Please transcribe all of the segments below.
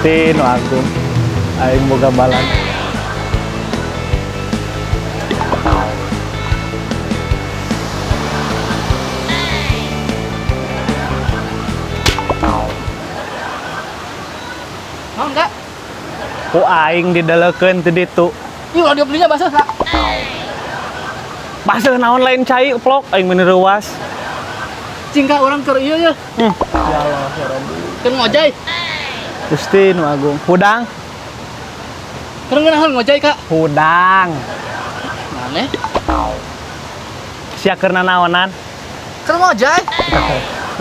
Gusti nu agung. Aing boga balan. Mau enggak? Ku aing didelekeun ti ditu. Ih, ulah dia belinya basah, Kak. Baseuh naon lain cai plok aing meuni reuas. Cing ka urang keur ieu ya. Ya Allah ya Rabbi. Keur ngojay. Gusti nu agung. Hudang, Keur ngeunaheun ngojay, Kak. Hudang. Maneh? Sia keur nanaonan? Keur ngojay.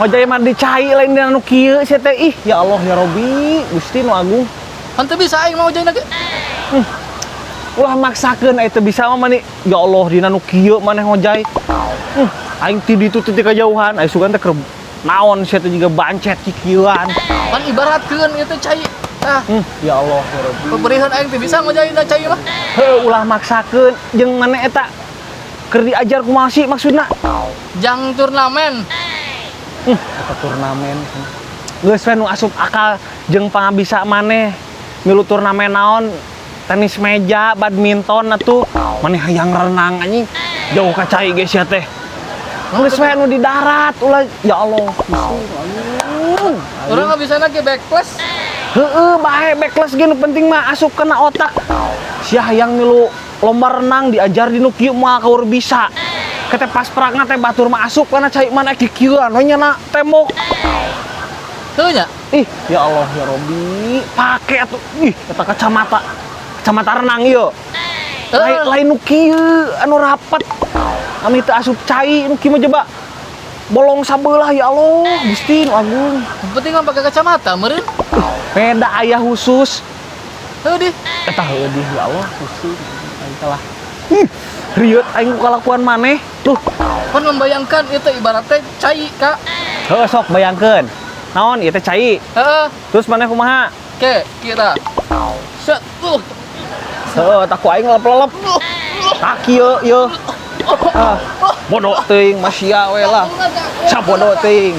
Ngojay mah di cai lain dina nu kieu sia teh. Ih, ya Allah ya Rabbi, Gusti nu agung. Kan teu bisa aing mau ngojay lagi. Ulah maksakeun aya teu bisa mah mani. Ya Allah dina nu kieu maneh ngojay. Aing ti ditu teh ti kajauhan, aya sugan teh keur naon sia teh jiga bancet kikieuan. Kan ibaratkeun ieu teh cai. Ah, Ya Allah ya Rabbi. Peberihan aing teu bisa ngojay na cai mah. Heuh, ulah maksakeun jeung maneh eta keur diajar kumaha sih maksudna? Jang turnamen. Eta turnamen. Geus we nu asup akal jeung pangabisa maneh milu turnamen naon tenis meja, badminton atuh maneh hayang renang anjing jauh ka cai ge sia teh. Geus we nu di darat ulah ya Allah. Gusti, aduh. Urang nggak bisa lagi backlash. Heeh, bae backlash ge nu penting mah asup kena otak. Sia hayang milu lomba renang diajar di nu kieu mah kaur bisa. Kete pas perangna teh batur mah asup kana cai mana kikieuan we nya tembok. Heuh nya. Ih, ya Allah ya Robi, pake atuh. Ih, eta kacamata. Kacamata renang ieu. Lain lain nu kieu anu rapat. Ami teu asup cai nu kieu mah coba bolong sabelah ya Allah, Gusti nu agung. Yang penting mah pakai kacamata meureun. Beda aya khusus. Heuh di. Eta heueuh di ya Allah, Gusti. Aing telah. Ih, rieut aing ku kalakuan maneh. Tuh, Pan membayangkan itu ibaratnya cai, Kak. heuh sok bayangkeun. Naon ieu teh cai. Heeh. Terus maneh kumaha? Oke, kita. Set. Tuh. Heuh, tak ku aing lelep-lelep. Tak kieu ieu. Ah, bodoh teuing masya we lah. Sabodo teuing.